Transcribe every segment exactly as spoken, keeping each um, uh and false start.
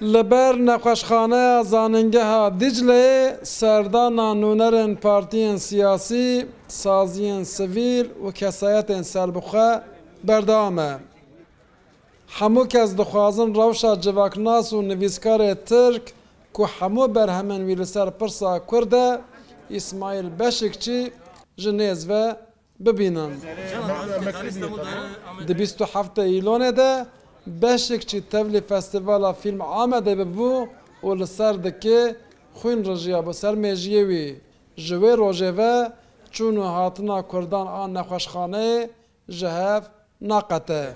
Li ber Nexweşxaneya Zanîngeha Dîcleyê serdana nûnerên partiyên siyasî, saziyên sivîl û kesayetên serbixwe berdewam e. Hemû kes dixwazin rewşa civaknas û nivîskarê Tirk ku hemû berhemên wî li ser pirsa Kurd e, Îsmaîl Beşikçî ji nêz ve bibînin. Di bîst û heftê Îlonê de Beşikçî tevlî Festîvala Fîlm Amedê bibû û li ser dikê xwîn rijiyabû ser mêjiyê wî. Ji wê rojê ve çûn û hatina Kurdan a nexweşxaneyê ji hev naqete.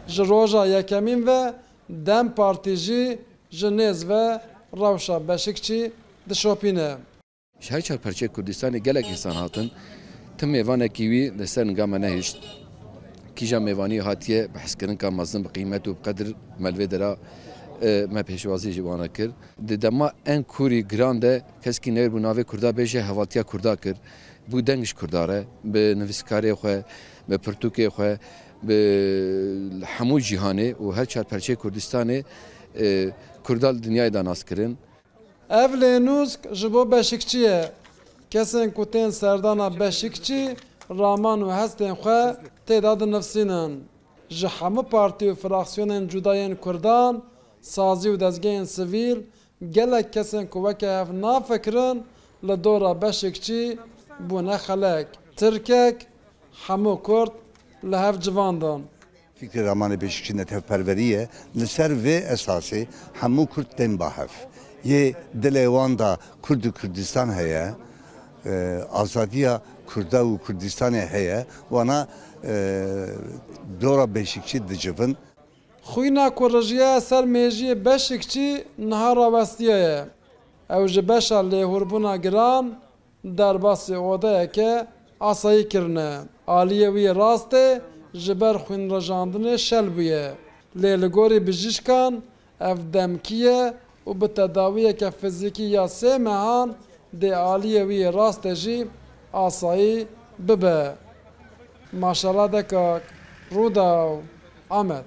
Ji roja yekemîn ve DEM Partî jî ji nêz ve rewşa Beşikçî dişopîne. Ji her çar perçeyê Kurdistanê gelek însan hatin. Tim mêvanekî wî li ser ninga me nehişt. Kîja mêvanî hatiye bi hezkirinka mezin, bi qîmet û bi qedir me li vê dera, e, me pêşwazî ji wan re kir. Di dema en kûrî giran de keskî neyr bû navê Kurda bêje, hevaltiya Kurda kir. Bû deng ji Kurda re, bi nivîskarê xwe, bi pirtûkê xwe, bi hemû cîhanê û her çar perçeyê Kurdistanê, e, Kurda li dinyayê da nas kirin. Ev lênûsk ji bo Beşikçî ye. Kesên ku tên serdana Beşikçî raman û hestên xwe tê de dinivsînin. Ji hemû partî û fraksiyonên cuda yên Kurdan, sazî û dezgehên sivîl, gelek kesên ku weke hev nafikirin li dora Beşikçî bûne xelek. Tirkek hemû Kurd li hev civandin. Fikrê ramanê Beşikçî netewperwerî ye. Li ser vê esasê hemû Kurd tên ba hev. Yê dilê wan da Kurd û Kurdistan heye, e, azadiya Kurda û Kurdistanê heye, wana, e, dora Beşikçî dicivin. Xwîna ku rijiye ser mêjiyê Beşikçî niha rawestiyaye. Ew ji beşa lêhûrbûna giran derbasî odeyeke asayî kirine. Aliyê wî yê rastê ji ber xwînrijandinê şel bûye. Lê li gorî bijîşkan ev demkî ye û bi tedawiyeke fizîkî ya sê mehan dê aliyê wî yê rastê jî asayî bibe. Maşala Dekak, Rûdaw, Amed.